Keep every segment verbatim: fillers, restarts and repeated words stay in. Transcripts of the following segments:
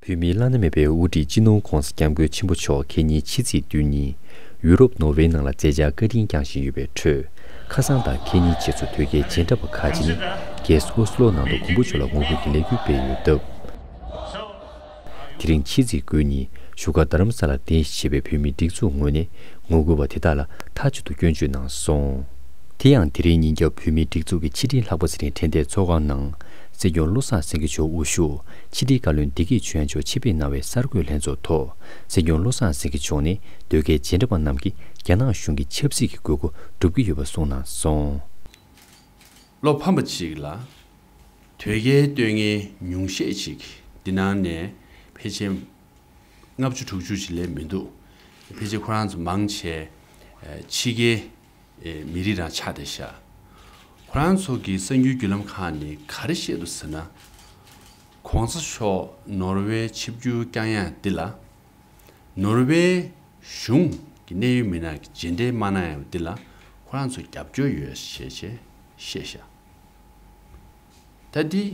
བོད་མིའི་བླ་ན་མེད་པའི་དབུ་ཁྲིད་སྤྱི་ནོར་༧གོང་ས་༧སྐྱབས་མགོན་ཆེན་པོ་མཆོག་ཁེ་ཉིན་ཕྱི་ཚེས་བདུན་ཉིན་ཡུ་རོབ་ནོར་ཝེའི་ནང་ལ་མཛད་འཆར་བཀའ་དྲིན་བསྐྱངས་བཞིན་ཡོད་པའི་ཁྲོད། ཁ་སང་དང་ཁེ་ཉིན་རྗེས་སུ་དོལ་རྒྱལ་མཇལ་འཕྲད་པ་ཁག་ཅིག་ནས་རྒྱལ་ས་ཨོ་སི་ལོ་ནང་དུ་མགོན་པོ་མཆོག་ལ་ངོ་རྒོལ་གྱི་ལས་འགུལ་སྤེལ་ཡོད་སྟབས། དེ་རིང་ཕྱི་ཚེས་དགུ་ཉིན་བཞུགས་སྒར་རྡ་རམ་ས་ལར་རྟེན་གཞི་བྱས་པའི་བོད་མིའི་སྒྲིག་འཛུགས་ངོས་ནས་ངོ་རྒོལ་བ་དེ་དག་ལ་མཐའ་གཅིག་ཏུ་སྐྱོན་བརྗོད་གནང་སོང་། དེ་ཡང་དེ་རིང་ཉིན་རྒྱབ་བོད་མིའི་སྒྲིག་འཛུགས་ཀྱི་ཕྱི་དྲིལ་ལྷག་པ་ཚེ་རིང་དྲན་རྟེན་ཚོགས་ཁང་ནང་། སྲིད་སྐྱོང་བློ་བཟང་སེང་གེ་མཆོག་དབུ་བཞུགས་ཕྱི་དྲིལ་བཀའ་བློན་བདེ་སྐྱིད་ཆོས་དབྱངས་མཆོག་ཆེད་ཕེབས་གནང་བའི་གསར་འགོད་ལྷན་ཚོགས་ཐོག་སྲིད་སྐྱོང་བློ་བཟང་སེང་གེ་མཆོག་ནས་དོལ་རྒྱལ་མཇལ་འཕྲད་པ་རྣམས་ཀྱིས་རྒྱ་ནག་གཞུང་གི་ཆབ་སྲིད་ཀྱི་དགོས་མཁོ་སྒྲུབ་ཀྱི་ཡོད་པ་གསུངས་གནང་སོང་། བློ་ཕམ་པ་གཅིག་ལ། དོལ་རྒྱལ་སྟོན་མཁན་ཉུང་ཤས་ཅིག་འདི་ནང་ནས་ཕལ་ཆེར་ལྔ་བཅུ་དྲུག་ཅུ་ཅིག་ལས་མི་འདུག་ཕལ་ཆེར་ཁོ་རང་ཚོ་མང་ཆེ་ཕྱི་རྒྱལ་མི་རིགས་རང་ཆགས་བསྡད་ཤག་ཁོ་རང་ཚོ་གི་གསར་འགྱུར་བརྒྱུད་ལམ་ཁག་ནས་ག་རེ་བཤད་འདུག་ཟེར་ན། གོང་ས་མཆོག་ནོར་ཝེ་ཆིབས་བསྒྱུར་བསྐྱངས་ཡག་འདི་ལ། ནོར་ཝེ་གཞུང་གི་གནད་ཡོད་མི་སྣ་གི་རྗེས་འབྲང་མ་གནང་ཡག་འདི་ལ་ཁོ་རང་ཚོ་རྒྱབ་སྐྱོར་ཡོད་ཞེས་བཤད་ཤག་ད་འདི་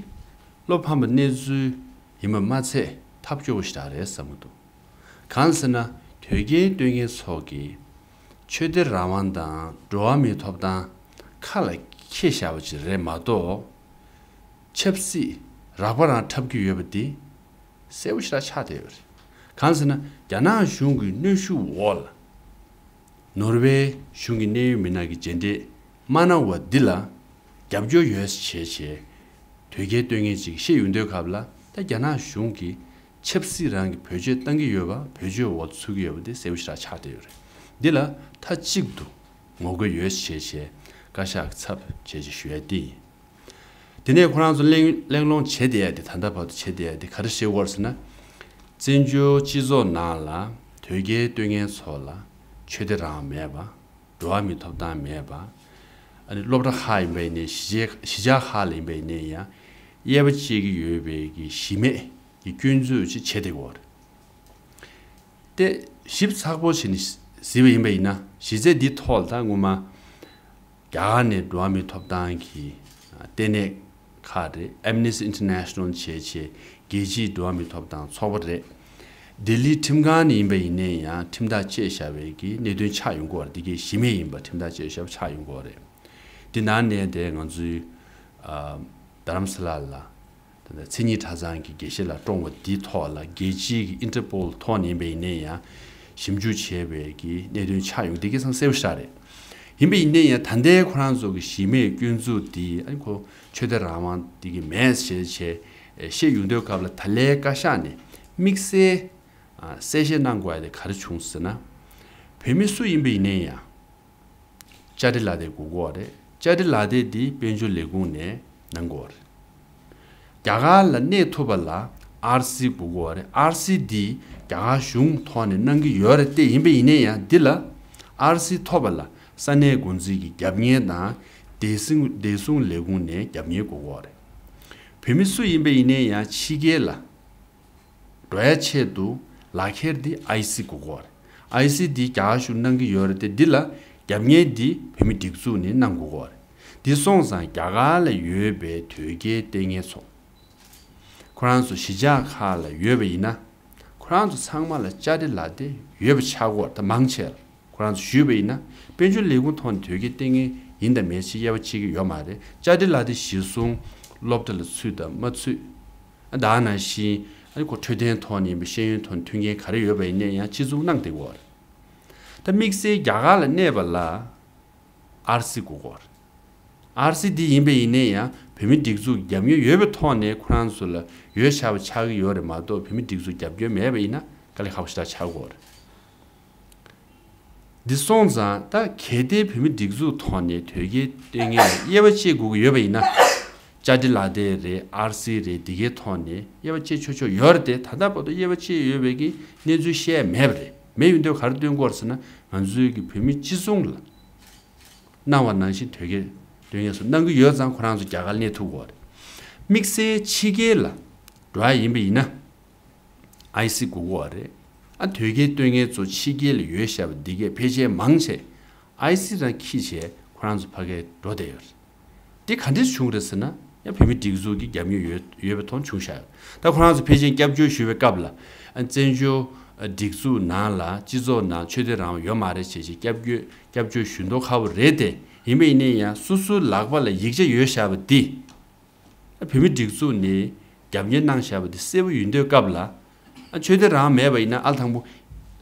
བློ་ཕམ་པའི་གནས་ཚུལ་ཡིན་པ་མ་ཚད་ཐབས་སྐྱོ་པོ་ཞིག་རང་རེད་བསམ་གྱི་འདུག་གང་ཟེར་ན་དོལ་རྒྱལ་སྟོན་མཁན་ཚོ་གིས་ཆོས་དད་རང་དབང་དང་འགྲོ་བ་མིའི་ཐོབ་ཐང་ཁ་ལ་འཁྱེར་བཞག་པ་ཅིག་རེད་མ་གཏོགས། ཆབ་སྲིད་རགས་པ་རང་འཁྲབ་ཀྱི་ཡོད་པ་འདི་གསལ་པོ་ཞེ་དྲག་ཆགས་བསྡད་ཡོད་རེད། གང་ཟེར་ན་རྒྱ་ནག་གཞུང་གི་གནོན་ཤུགས་འོག་ལ་ནོར་ཝེ་གཞུང་གི་གནད་ཡོད་མི་སྣ་གི་རྗེས་འབྲང་མ་གནང་བ་འདི་ལ་རྒྱབ་སྐྱོར་ཡོད་ཟེར་བྱས་བྱས་དོལ་རྒྱལ་སྟོན་མཁན་ཅིག་བཤད་ཡོང་དུས་སྐབས་ལ་ད་རྒྱ་ནག་གཞུང་གིས་ཆབ་སྲིད་རང་གི་བེད་སྤྱོད་བཏང་གི་ཡོད་པ་བེད་སྤྱོད་འོག་ཚུད་ཀྱི་ཡོད་པ་འདི་གསལ་པོ་ཞེ་དྲག་ཆགས་བསྡད་ཡོད་རེད། འདི་ལ་མཐའ་གཅིག་ཏུ་ངོ་རྒོལ་ཡོད་ཟེར་བྱས་བྱས་བཀའ་ཤག་གི་ཚབ་བྱས་བྱས་ཞུ་ཡ་འདི་ཡིན། དེ་ནས་ཁོ་རང་ཚོ་གླེང་གླེང་སློང་བྱེད་བསྡད་ཡ་དེ་ད་ལྟ་བར་དུ་བྱེད་བསྡད་ཡ་དེ་ག་རེ་བཤད་ཀྱི་ཡོད་ཟེར་ན། བཙན་བྱོལ་སྤྱི་ཚོགས་ནང་ལ་དོལ་རྒྱལ་སྟོན་མཁན་ཚོ་ལ་ཆོས་དད་རང་དབང་མེད་པ། འགྲོ་བ་མིའི་ཐོབ་ཐང་མེད་པ། ཨ་ནི་སློབ་གྲྭ་ཁག་ཡིན་པ་ཡིན་ནའི་གཞིས་གཞིས་ཆགས་ཁག་ལ་ཡིན་པ་ཡིན་ནའི་ཡང་དབྱེ་བ་ཕྱེ་གི་ཡོད་པའི་གི་གཞི་མེད་ཀྱི་སྐྱོན་འཛུགས་ཅིག་བྱེད་བསྡད་ཀྱི་ཡོད་རེད། དེ་ཞིབ་ཚགས་པོ་བྱས་ནས་གཟིགས་པ་ཡིན་པ་ཡིན་ན་གཞི་རྩའི་འདིའི་ཐོག་ལ་ད་སྔོན་མ། རྒྱ་གར་ནས་འགྲོ་བ་མིའི་ཐོབ་ཐང་གི་ལྟེ་གནས་ཁག་རེད། Amnesty International བྱས་བྱས་རྒྱལ་སྤྱིའི་འགྲོ་བ་མིའི་ཐོབ་ཐང་ཚོགས་པ་རེད། ལྡི་ལིའི་ཁྲིམས་ཁང་ནས་ཡིན་པ་ཡིན་ནའི་ཡང་ཁྲིམས་ཐག་བཅད་བཞག་པའི་གི་གནད་དོན་ཆགས་ཡོང་གི་ཡོད་རེད། འདི་གའི་གཞི་མེད་ཡིན་པ་ཁྲིམས་ཐག་བཅད་བཞག་པ་ཆགས་ཡོང་གི་ཡོད་རེད། འདི་ནང་ནས་དེ་ང་ཚོའི་ཨ་རྡ་རམ་ས་ལ་ལ། ད་ལྟ་མཚན་ཉིད་གྲྭ་ཚང་གི་དགེ་བཤེས་ལགས་བཀྲོངས་པ་འདིའི་ཐོག་ལ་རྒྱལ་སྤྱིའི་གི་Interpol ཐོག་ནས་ཡིན་པ་ཡིན་ནའི་ཡང་ཞིབ་འཇུག་བྱས་པའི་གི་གནད་དོན་ཆགས་ཡོང་འདི་གའི་ཚང་གསལ་པོ་ཞིག་རེད། ཡིན་པ་ཡིན་ནའི་ཡང་ད་ལྟའི་ཁོ་རང་ཚོ་གི་གཞི་མེད་སྐྱོན་འཛུགས་འདི་ཨ་ནི་ཁོ་ཆོས་དད་རང་དབང་འདི་གི་མེད་ཟེར་བྱས་བཤད་ཡོང་དུས་སྐབས་ལ་ད་ལྟའི་བཀའ་ཤག་ནས་དམིགས་བསལ་གསལ་བཤད་གནང་དགོས་ཡ་དེ་ག་རེ་བྱུང་ཟེར་ན། བོད་མི་སུ་ཡིན་པ་ཡིན་ནའི་ཡང་། བཅར་འདྲི་ལག་དེབ་དགོས་ཀྱི་ཡོད་རེད། བཅར་འདྲི་ལག་དེབ་འདི་དཔལ་འབྱོར་ལས་ཁུངས་ནས་གནང་དགོས་ཀྱི་ཡོད་རེད། རྒྱ་གར་ལ་གནས་ཐུབ་པ་ལ་ཨར་སི་དགོས་ཀྱི་ཡོད་རེད། ཨར་སི་འདི་རྒྱ་གར་གཞུང་ཐོག་ནས་གནང་གི་ཡོད་རེད་དེ། ཡིན་པ་ཡིན་ནའི་ཡང་འདི་ལ་ཨར་སི་ཐོབ་པ་ལ་ས་གནས་འགོ་འཛིན་གྱི་རྒྱབ་གཉེར་དང་བདེ་སྲུང་བདེ་སྲུང་ལས་ཁུངས་ནས་རྒྱབ་གཉེར་དགོས་ཀྱི་ཡོད་རེད། བོད་མི་སུ་ཡིན་པ་ཡིན་ནའི་ཡང་ཕྱི་རྒྱལ་ལ། འགྲོ་ཡ་ཆེད་དུ་ལག་ཁྱེར་འདི་ཨའི་སི་དགོས་ཀྱི་ཡོད་རེད། ཨའི་སི་འདི་རྒྱ་གར་གཞུང་གནང་གི་ཡོད་རེད་དེ། འདི་ལ་རྒྱབ་གཉེར་འདི་བོད་མི་སྒྲིག་འཛུགས་ནས་གནང་དགོས་ཀྱི་ཡོད་རེད། འདི་སོང་ཙང་རྒྱ་གར་ལ་ཡོད་པའི་དོལ་རྒྱལ་ལྟེ་གནས་ཚོ། ཁོ་རང་ཚོ་གཞིས་ཆགས་ཁག་ལ་ཡོད་པ་ཡིན་ན། ཁོ་རང་ཚོ་ཚང་མ་ལ་བཅར་འདྲི་ལག་དེབ་ཡོད་པ་ཆགས་ཀྱི་ཡོད་རེད། ད་མང་ཆེ་ལ། ཁོ་རང་ཚོ་ཞུས་པ་ཡིན་ན། དཔལ་འབྱོར་ལས་ཁུངས་ཐོག་ནས་དོལ་རྒྱལ་ལྟེ་གནས་ཡིན་དང་མེད་ཅིག་དབྱེ་བ་ཕྱེ་གི་ཡོད་མ་རེད། བཅར་འདྲི་ལག་དེབ་གཞིར་བཟུང་སློབ་གྲྭ་ལ་ཚུད་དང་མ་ཚུད། ད་ག་ནང་བཞིན་ཨ་ནི་ཁོ་འཕྲོད་བསྟེན་ཐོག་ནས་ཡིན་པ། ཤེས་ཡོན་ཐོག་ནས་མཐུན་རྐྱེན་ག་རེ་ཡོད་པ་ཡིན་ནའི་ཡང་གཅིག་མཚུངས་གནང་བསྡད་ཀྱི་ཡོད་རེད། ད་དམིགས་བསལ་རྒྱ་གར་ལ་གནས་པ་ལ་ཨར་སི་དགོས་ཀྱི་ཡོད་རེད། ཨར་སི་འདི་ཡིན་པ་ཡིན་ནའི་ཡང་བོད་མི་སྒྲིག་འཛུགས་རྒྱབ་གཉེར་ཡོད་པའི་ཐོག་ནས་ཁོ་རང་ཚོ་ལ་ཡོད་ཆགས་པ་ཆགས་ཀྱི་ཡོད་རེད་མ་གཏོགས། བོད་མི་སྒྲིག་འཛུགས་རྒྱབ་སྐྱོར་མེད་པ་ཡིན་ན་དཀའ་ལས་ཁག་པོ་ཞེ་དྲག་ཆགས་ཀྱི་ཡོད་རེད། འདི་སོང་ཙང་ད་གལ་ཏེ་བོད་མི་སྒྲིག་འཛུགས་ཐོག་ནས་དོལ་རྒྱལ་ལྟེ་གནས་ལ་དབྱེ་བ་ཕྱེ་དགོས་ཀྱི་ཡོད་པ་ཡིན་ན། བཅར་འདྲི་ལག་དེབ་རེད། ཨར་སི་རེད། འདི་གའི་ཐོག་ནས་དབྱེ་བ་ཕྱེ་ཆོག་ཆོག་ཡོད་རེད་དེ། ད་ལྟ་བར་དུ་དབྱེ་བ་ཕྱེ་ཡོད་པའི་གི་གནས་ཚུལ་བཤད་མེད་པ་རེད། མེད་ཡོང་དུས་ག་རེ་སྟོན་གྱི་ཡོད་རེད་ཟེར་ན། ང་ཚོའི་གི་བོད་མི་སྤྱི་མཚུངས་ལ་གནང་བ་ནང་བཞིན་དོལ་རྒྱལ་སྟོན་ཡས་སུ་གནང་གི་ཡོད་ཙང་ཁོ་རང་ཚོ་རྒྱ་གར་གནས་ཐུབ་ཀྱི་ཡོད་རེད། དམིགས་བསལ་ཕྱི་རྒྱལ་ལ་འགྲོ་ཡ་ཡིན་པ་ཡིན་ན། ཨའི་སི་དགོས་ཀྱི་ཡོད་རེད། ཨ་དོལ་རྒྱལ་སྟོན་མཁན་ཚོ་ཕྱི་རྒྱལ་ལ་ཡོད་བཞག་པ་འདི་གས་ཕལ་ཆེར་མང་ཆེ་ཨའི་སི་རང་འཁྱེར་བྱས་ཁོ་རང་ཚོ་ཕ་གིར་འགྲོ་བསྡད་ཡོད་རེད། འདི་ག་འདྲས་བྱུང་རེད་ཟེར་ན། ཡང་བོད་མིའི་སྒྲིག་འཛུགས་ཀྱི་རྒྱབ་མྱོས་ཡོད་ཡོད་པའི་ཐོག་བྱུང་བཞག་ཡོད། ད་ཁོ་རང་ཚོ་ཕལ་ཆེར་སྐྱབས་བཅོལ་ཞུ་བའི་སྐབས་ལ་ཨ་བཙན་བྱོལ་སྒྲིག་འཛུགས་ནང་ལ་སྤྱི་ཚོགས་ནང་ཆོས་དད་རང་དབང་ཡོད་མ་རེད་ཞེས་ཞེས་སྐྱབས་བཅོལ་སྐྱབས་བཅོལ་ཞུ་མདོག་ཁ་པོ་རེད་དེ། ཡིན་པ་ཡིན་ན་ཡང་སོ་སོའི་ལག་པ་ལ་ཡིག་ཆ་ཡོད་བཞག་པ་འདི། བོད་མི་སྒྲིག་འཛུགས་ནས་རྒྱབ་གཉེར་གནང་བཞག་པ་དེ་གསལ་པོ་ཡིན་དུས་སྐབས་ལ། ཨ་ཆོས་དད་རང་མེད་པ་ཡིན་ན་ཨ་ཐང་པོ་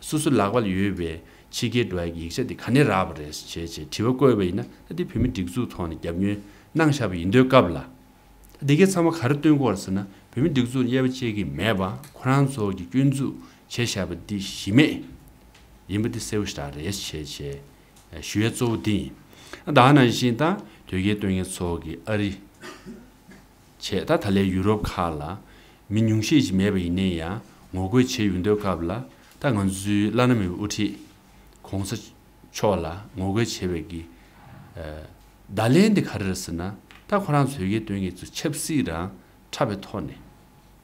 སོ་སོའི་ལག་པ་ལ་ཡོད་པའི་ཕྱི་རྒྱལ་འགྲོ་ཡག་གི་ཡིག་ཆ་དེ་ག་ནས་རག་པ་རེད་ཅེས་ཅེས་དྲི་བ་བཀོད་པ་ཡིན་ན། ད་དེ་བོད་མི་སྒྲིག་འཛུགས་ཐོག་ནས་རྒྱབ་གཉེར་གནང་བཞག་པ་ཡིན་དུས་སྐབས་ལ། ད་འདི་གའི་ཚང་མ་ག་རེ་སྟོན་དགོས་རེད་ཟེར་ན། བོད་མི་སྒྲིག་འཛུགས་དབྱེ་བ་ཕྱེ་གི་མེད་པ། ཁོ་རང་ཚོ་གི་སྐྱོན་འཛུགས་བྱས་བཞག་པ་འདི་གཞི་མེད་ཡིན་པ་འདི་གསལ་པོ་ཞེ་དྲག་རེད་ཅེས་ཅེས་ཞུ་ཡ་གཙོ་བོ་འདི་ཡིན། ད་ག་ནང་བཞིན་ད་དོལ་རྒྱལ་སྟོན་མཁན་ཚོ་གི་ཨ་རི་བྱས། ད་ད་ལན་ཡུ་རོབ་ཁག་ལ་མི་ཉུང་ཤས་ཤིག་མེད་པ་ཡིན་ན་ཡང་ངོ་རྒོལ་བྱས་ཡོང་དུས་སྐབས་ལ། ད་ང་ཚོའི་བླ་ན་མེད་པའི་དབུ་ཁྲིད་གོང་ས་མཆོག་ལ་ངོ་རྒོལ་བྱས་པའི་གི་ཨ་བརྡ་ལན་དེ་ག་རེ་རེད་ཟེར་ན། ད་ཁོ་རང་ཚོས་དོལ་རྒྱལ་སྟོན་མཁན་ཚོ་ཆབ་སྲིད་རང་འཁྲབ་པའི་ཐོག་ནས་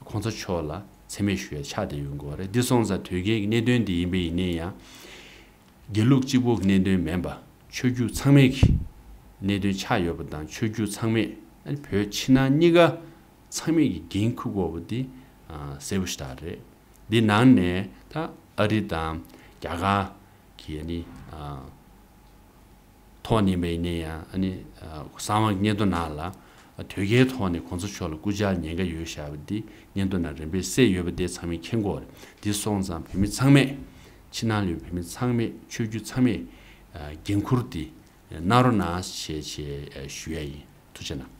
གོང་ས་མཆོག་ལ་མཚན་སྨད་ཞུ་ཡ་ཆགས་བསྡད་ཡོང་གི་ཡོད་རེད། འདི་སོང་ཙང་དོལ་རྒྱལ་གྱི་གནད་དོན་འདི་ཡིན་པ་ཡིན་ན་ཡང་། དགེ་ལུགས་གཅིག་པོ་གི་གནད་དོན་མིན་པ། ཆོས་བརྒྱུད་ཚང་མས་ཀྱི་གནད་དོན་ཆགས་ཡོད་པ་དང་། ཆོས་བརྒྱུད་ཚང་མས་ཨ་ནི་བོད་ཕྱི་ནང་གཉིས་ཀ་ཚང་མས་ཀྱི་འགན་འཁུར་དགོས་པ་འདི་ཨ་གསལ་པོ་ཞེ་དྲག་རེད། འདི་ནང་ནས་ད་ཨ་རི་དང་རྒྱ་གར་གྱི་ཨ་ནི་ཨ་ཐོག་ནས་མེད་ནས་ཡང་ཨ་ནི་ཨ་གསང་བ་སྙན་ཐོ་ནང་ལ་དོལ་རྒྱལ་ཐོག་ནས་གོང་ས་མཆོག་ལ་སྐུ་ཕྱྭ་ལ་ཉེན་ཁ་ཡོད་བཞག་པ་འདི་སྙན་ཐོ་ནང་རིམ་པས་གསལ་ཡོད་པ་དེ་ཚང་མས་མཁྱེན་གྱི་ཡོད་རེད། འདི་སོང་ཙང་བོད་མི་ཚང་མས། ཕྱི་ནང་ལོགས་བོད་མི་ཚང་མས། ཆོས་བརྒྱུད་ཚང་མས་ཨ་འགན་འཁུར་དེ་གནང་རོགས་གནང་ཞེས་ཞེས་ཨ་ཞུ་ཡ་ཡིན། ཐུགས་རྗེ་གནང་།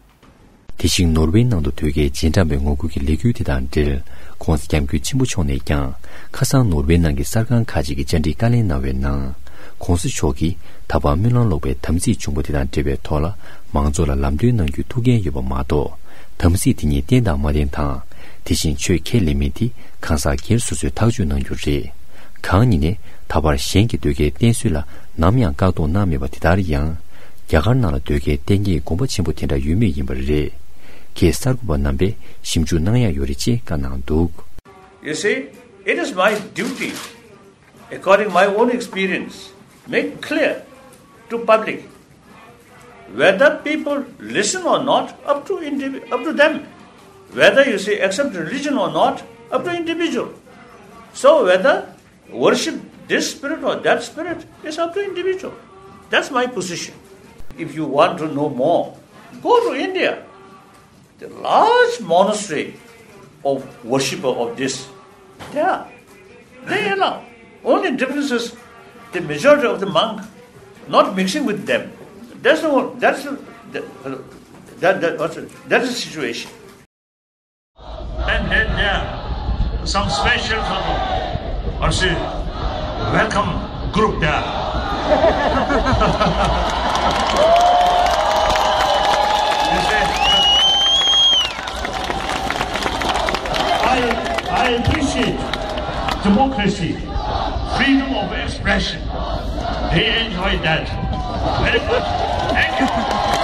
དེ་བཞིན་ནོར་ཝེ་ནང་དུ་དོལ་རྒྱལ་རྗེས་འབྲང་པའི་ངོ་རྒོལ་གྱི་ལས་འགུལ་དེ་དང་འབྲེལ། ྋགོང་ས་ྋསྐྱབས་མགོན་ཆེན་པོ་མཆོག་ནས་ཀྱང་ཁ་སང་ནོར་ཝེ་ནང་གི་གསར་ཁང་ཁག་ཅིག་གིས་བཅར་འདྲི་བཀའ་ལན་གནང་བའི་ནང་། ྋགོང་ས་མཆོག་གིས་ད་བར་སྨོན་ལམ་ལོག་པའི་དམ་ཚིག་བྱུང་བ་དེ་དང་འབྲེལ་བའི་ཐོག་ལ་མང་ཚོགས་ལ་ལམ་སྟོན་གནང་རྒྱུའི་ཐུགས་འགན་ཡོད་པ་མ་གཏོགས། དམ་ཚིག་དེ་ཉིད་བསྟེན་དང་མ་བསྟེན་དང་། དེ་བཞིན་ཆོས་ཁས་ལེན་མིན་དེ་གང་ཟག་སྒེར་སོ་སོས་ཐག་གཅོད་གནང་རྒྱུ་རེད། གང་ཉིད་ནས་ད་བར་གཞན་གྱི་དོལ་རྒྱལ་བསྟེན་གསོལ་ལ་ནམ་ཡང་བཀག་འགོག་གནང་མེད་པ་དེ་ལྟར་ཡང་། རྒྱ་གར་ནང་ལ་དོལ་རྒྱལ་བསྟེན་མཁན་གྱི་དགོངས་པ་ཆེན་པོ་དེ་འདྲ་ཡོད་མེད་ཡིན་པ་རེད། ཁྱེད་གསར་འགོད་པ་རྣམ་པས་ཞིབ་འཇུག་གནང་ཡག་ཡོད་རེད་ཅེས་བཀའ་གནང་འདུག You see, it is my duty, according my own experience, make clear to public whether people listen or not, up to indivi- up to them. Whether you say accept religion or not, up to individual. So whether worship this spirit or that spirit is up to individual. That's my position. If you want to know more, go to India. The large monastery of worshipper of this, they are, they allow. Only difference is the majority of the monk not mixing with them. That's the one, that's the, the, that, that, what's it? That's the situation. And then there are some special fellow, or say, welcome group there. You see, I, I appreciate democracy, freedom of expression. They enjoy that. Very good. Thank you.